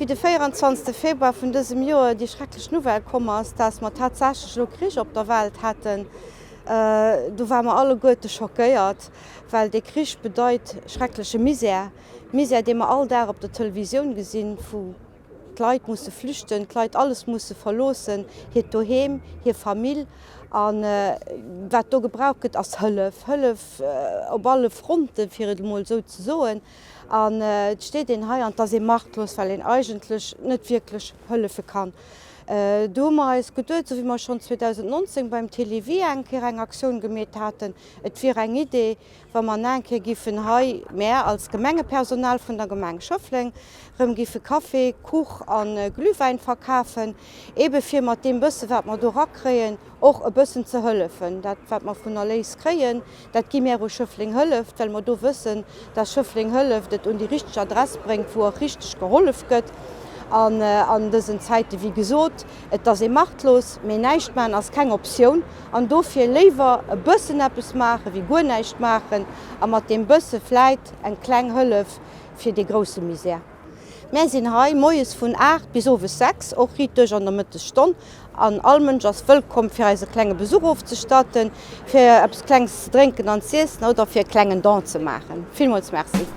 de 24 Februar vun dësem Joer déi schrecklech Nouvelle komm ass, dass mer tatsächlech elo Krich op der Welt hätten, do ware mer alleguerte schockéiert, well dee Krich bedeit schreckleche Misär, Misär, dee mer all Dag op der Televisioun gesinn, wou d'Leit musse flüchten, d'Leit alles musse verloossen, hiert Doheem, hir Famill. A wat do gebraucht gëtt, ass Hëllef, Hëllef op alle Fronten, fir et emol esou ze soen. An et steet een hei an et ass ee machtlos, well een eigentlech net wierklech hëllefe kann. Do hu mer eis geduet, esou wéi mer schonn 2019 beim Télévie eng Kéier eng Aktioun gemeet haten, et wier eng Idee, wa mer nach eng Kéier giffen hei, mär als Gemengepersonal vun der Gemeng Schëffleng, erëm giffe Café, Kuch a Glühwäin verkafen, eebe fir mat deem bësse wat mer do erakréien, och e bëssen ze hëllefen. Dat wat mer vun Erléis kréien, dat gi mär u Schëffleng Hëlleft, well mer do wëssen, dass Schëffleng Hëlleft et un déi richteg Adress bréngt, wou och richteg gehollef gëtt. An an dësen Zäiten, wéi gesot, et ass ee machtlos, mee näischt maachen ass keng Optioun. An dofir léiwer e bëssen eppes maachen, wéi guer näischt maachen a mat deem bësse vläit eng kleng Hëllef fir dee grousse Misär. Mär sinn hei moies vun 8 bis owes 6, och riit duerch an der Mëttesstonn. An all Mënsch ass wëllkomm fir eis e klenge Besuch ofzestatten, fir eppes Klenges ze drénken an z'iessen oder fir e klengen Don ze maachen. Villmools Merci.